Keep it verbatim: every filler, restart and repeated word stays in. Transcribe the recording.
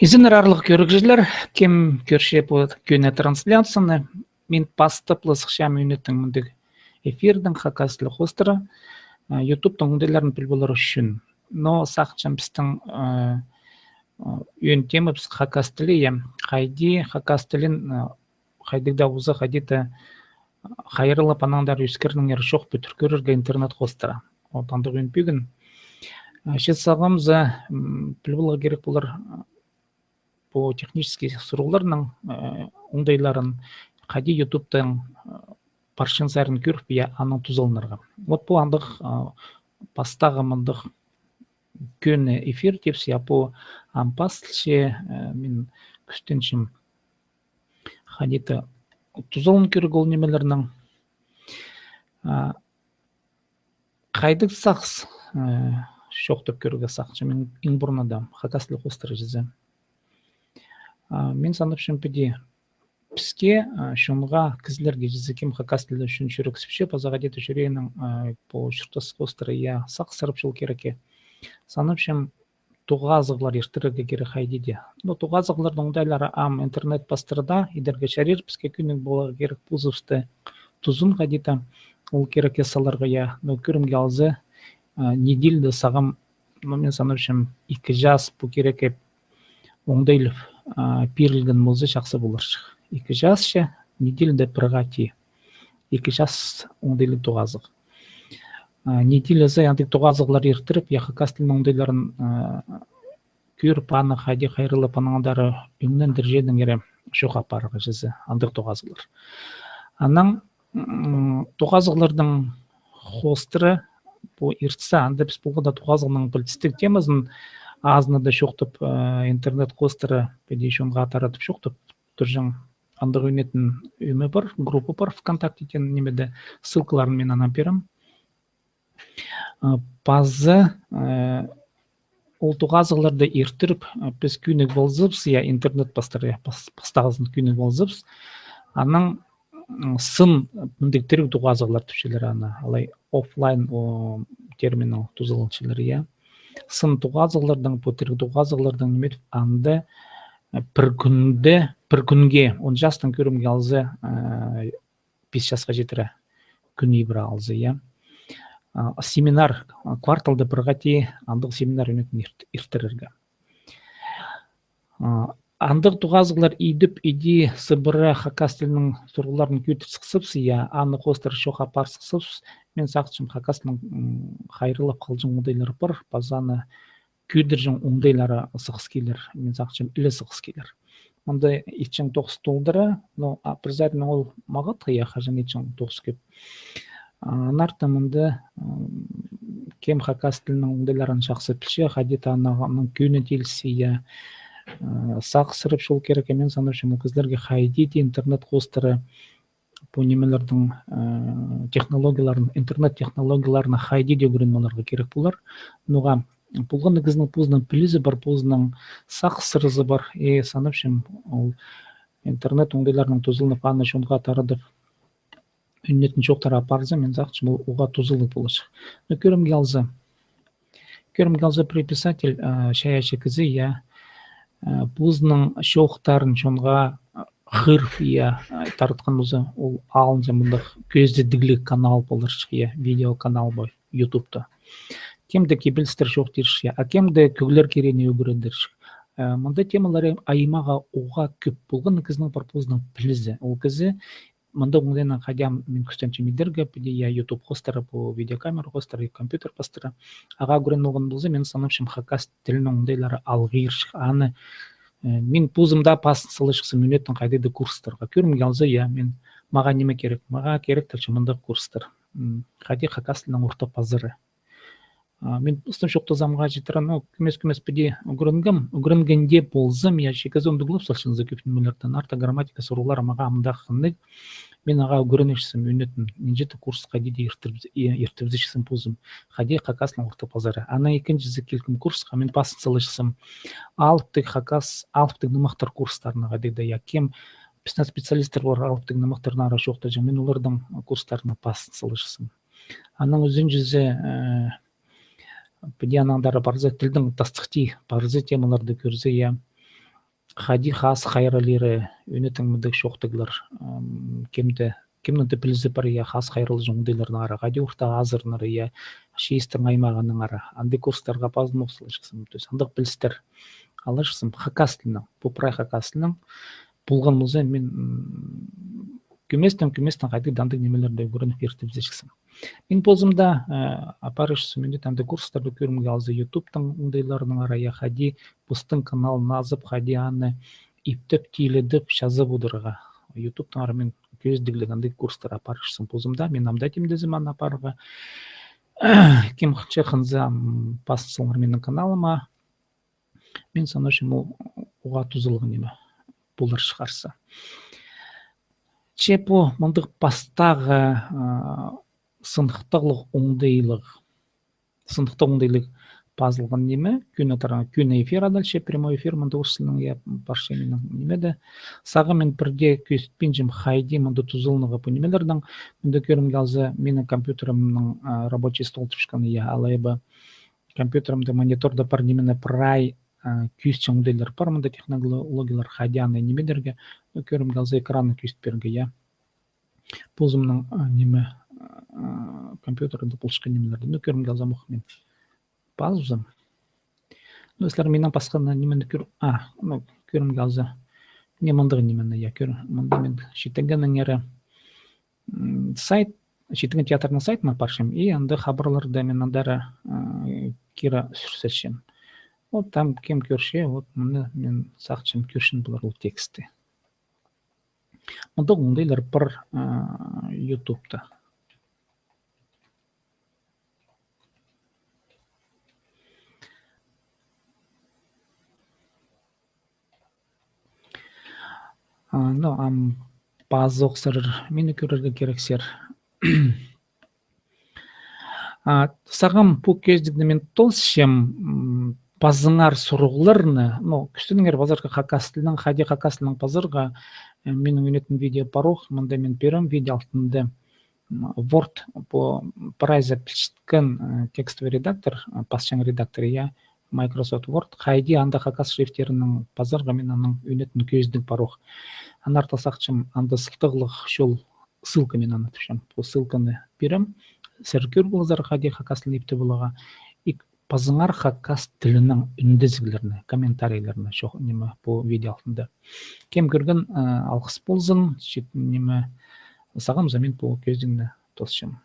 Изеннер, аарлығ кӧрігҷілер, кем кӧрче пу кӧні трансляцияны. Мин пастап ла сыхчам ӱнеттің мындағ эфирдең хакас тілі хоостыра. А, ютубтың оңдайларын піл полар ӱчӱн. Но сағынчам, пістің, а, а, ӧӧн темабыс хакас тілі, я, хайди хакас тілін, а, хайдағ даа узах, хайди-да хайраллап, анаң андар ӧскірерге чох пӱдір кӧрерге интернет хоостыра. Вот андағ ӧӧн пӧгін. А, че сағам за, м, піл поларға кирек полар, а, пу технический сурығларның, э, оңдайларын, хайди ютубтың, э, парчан сарын кӧріп, я, анаң тузаланарға. Вот пу андағ, а, пастағы мындағ кӧні эфир тіпче, я, пу ам пасталча, э, мин кӱстенчем хайди-да тузаланып кӧрерге ол нимелернең. А, хайдағ сағыс, э, чоохтап кӧрерге сағынчам, иң, иң пурнада, хакас тілі хоостыра чізе. А, мин санапчам, піди піске, а, чонға, кізілерге чізе, кем хакас тілі ӱчӱн чӱрексіпче, паза хайди-да чӱреенең, а, пу чуртас хоостыра, я, сағыссырап чол кирекке. Санапчам, тоғазығлар иртірерге кирек хайди-да. Но тоғазығларның оңдайлары ам интернет пастыра даа идерге чарир, піске кӧнік поларға кирек позыбысты тузын хайди-да ол кирекке саларға, я. Но кӧрімге алза, а, неделяда сағам, но мин санапчам, ікі час пу кирекке оңдайлап, а, пирілген полза, чахсы поларҷых. Ікі час че, неделяда пір хати. Ікі час оңдайлап тоғазығ. А, неделя сай андағ тоғазығлар иртіріп, я, хакас тілінің оңдайларын, а, кӧріп, аны хайди хайраллап, анаң андар ӧңнендірҷеңнең ире чоох апарарға чізе, андағ тоғазығлар. Анаң, м, тоғазығларның хоостыра пу иртсе, анда піс полған даа тоғазығның пілдістіг темазын азына даа чоохтап, а, интернет хоостыра піди чонға таратып чоохтап турҷаң. Андағ ӱнетін ӧме пар, группа пар ВКонтакте теен нимеде, ссылкаларын мин аннаң пирем. А, паза, э, ол тоғазығларды иртіріп, а, піс кӧнік ползабыс, я, интернет пастыра, я, пас-, пастағызын кӧнік ползабыс. Анаң, м, сын, мындағ тіріг тоғазығлар тіпчелер аны, алай офлайн, о, терминнең тузаланчалар, я. Сын тоғазығлардаң, пу тіріг тоғазығлардаң ниме тіп, анда, э, пір кӱнде, пір кӱнге, он частаң кӧрімге алза, э, пис часха читіре, кӱн ибіре алза, я. А, семинар, а, кварталда пір хати андағ семинар ӱнетін ирт-, иртірерге. А, андағ тоғазығлар идіп, иди сыбыра хакас тілінің сурығларын кӧдір сыхсабыс, я, аны хоостыра чоох апар сыхсабыс, мин сағынчам, хакас тілінің, м, хайраллап халҷаң оңдайлары пар, паза аны кӧдірҷең оңдайлары сығыс килер, мин сағынчам, іле сығыс килер. Мында итчең тоғыс толдыра, но, а, пір саринаң ол мағат, я, хаҷан итчең тоғыс кӧп. А, аннаңар мында, м, кем хакас тілінің оңдайларын чахсы пілче, хайди-да анаң, анаң кӧні тилісче, я, а, сағыссырап чол кирек, мин санапчам, ол кізілерге хайди-да интернет хоостыра пу нимелернің, э, технологияларын, интернет технологияларына хайди-да ӱгреніп аларға кирек полар. Ноға полған на кізінің позының пілізі пар, позының сағыссырызы пар. И санапчам, ол интернет оңдайларының тузаланып, аны чонға таратып, ӱнетін чоохтар апарза, мин сағынчам, ол уғаа тузалығ поларҷых. Но кӧрімге алза, кӧрімге алза, пір писатель, а, чайаачы кізі, я, а, позының чоохтарын чонға, а, хығырып, я, а, таратхан полза, ол алынҷа мындағ кӧзідігліг канал поларҷых, я, видеоканал ба ютубта. Кем-де кибелістер чоохтирҷых, я, а кем-де кӧглер кирегіне ӱгредерҷік. А, мында темалар аймағы уғаа кӧп, полған на кізінің пар позының пілізі. Ол кізі мындағ оңдайнаң, хайди ам мин кӱстенчем идерге, піди, я, ютуб хоостыра, пу видеокамера хоостыра, и компьютер пастыра. Ағаа ӱгреніп алған полза, мин санапчам, хакас тілінің оңдайлары алғирҷых. Аны, э, мин позым даа пазын саларҷыхсым ӱнетін хайдағ-да курстарға. Кӧрімге алза, я, мин, мағаа ниме кирек? Мағаа кирек тіпче мындағ курстар. М, хайди хакас тілінің орта пазары. А, мин пістің чоохтазамға читіре, ну, кӧмес-кӧмес піди ӱгренгем, ӱгренгенде ползам, я, чике зондуглап салчам за кӧп нимелердең, артых грамматика сурығлары мағаа ам даа хынығ. Мин ағаа ӱгренерҷіксім ӱнетін, нинҷе-де курс хайди-да иртір-, и-, иртібізерҷіксім позым. Хайди хакастың орта пазары. Анаң ікінҷізі килкім курсха, мин пазын саларҷыхсым алыптығ хакас, алыптығ нымахтар курстарына хайди-да, я, кем пістің специалисттер пар алыптығ нымахтарнаң чоохтаҷаң, мин олардың курстарына пазын саларҷыхсым. Анаң ӱзінҷізі, э, піди анаң андар парза, тілдің тастыхти парза, темаларды кӧрзе, я. хайди хас хайраллиры, ӧнетін мындағ чоохтағлар, ам, кемде, кемнің дее пілізі пар, я, хас хайраллаҷаң оңдайларнаңар, хайди орта азыраннар, я, чиистің аймағынаңар, андағ курстарға пазылмох салчатсам, то есть андағ пілістер алчатсам, хакас тілінең, пу прай хакас тілінең, полған полза, мин, м, кӧместең, кӧместең хайдағ-да андағ нимелерні ӱгреніп иртібізерҷіксім. Мин позым даа, э, апарчатсам мин дее андағ курстарны, кӧрімге алза, ютубтың оңдайларынаңар, я, хайди постың каналын азып, хайди аны иптеп, тилідіп, чазап одырарға. Ютубтаңар мин кӧзідігліг андағ курстар апарчатсам позым даа, мин ам даа тимдезім аны апарарға. Кем хынча, хынза, м, пазылзаңар минің каналыма. Мин санапчам, ол уғаа тузалығ ниме полар чығарза. Че пу мындағ пастағы, а, сыныхтағлығ оңдайлығ, сыныхтағ оңдайлығ пазылған ниме, кӧні тара-, кӧні эфир адалча, прямой эфир, мында орыс тілінең, я, парча минің ниме дее. Сағам мин пірдее кӧзітпинчем, хайди мында тузаланарға пу нимелернің. Мында кӧрімге алза, минің компьютерімнің, а, рабочий стол тіпчеткені, я, алай ба компьютерімде, мониторда пар нимені прай, а, кӧзітчең оңдайлар пар, мында технологиялар хайди аны нимедерге, ну, кӧрімге алза, экранны кӧзіт пирерге, я. Позымның, а, ниме, а, компьютерде полчатхан нимелерді, ну, кӧрімге алза, мох мин пазыбызам. Ну, сірер минің пасханы нимені кӧр-, а, ну, кӧрімге алза, не мындағ нимені, я, кӧр, мында мин читінгеннеңер, м, сайт, Читінген театрның сайтына парчам, и анда хабарларда мин андар, а, кире сӱрчетчем. Вот там кем кӧрче, вот мыны мин сағынчам, кӧрчең полар ол тексті. Мындағ оңдайлар пар, а, ютубта. А, ну, ам пазох сірер мині кӧрерге кирексер. А, сағам пу кӧзідігні мин тоосчам, м, пазыңар сурығларны, ну, кӱстеніңер пазарға хакас тілінең, хайди хакас тілінең пазарға, э, минің ӱнетін видео пар ох, мында мин пирем видео алтында, м, Word, пу прайзы пілчеткен, э, текстовый редактор, э, пасчаң редактор, я, Microsoft Word, хайди анда хакас шрифттерінең пазарға, мин аның ӱнетін кӧзідіг пар ох. Аннаңар сағынчам, анда сылтағлығ чол, ссылка, мин аны тіпчем. Пу ссылканы пирем, сірер кӧр поларзар, хайди хакас тілін иптеп аларға. И пазыңар хакас тілінең ӱндезіглерні, комментарийлерні, чох, ниме, пу видео алтында. Кем кӧрген, э, алғыс ползын, чит-, ниме, сағам за мин пу кӧзідігні тоосчам.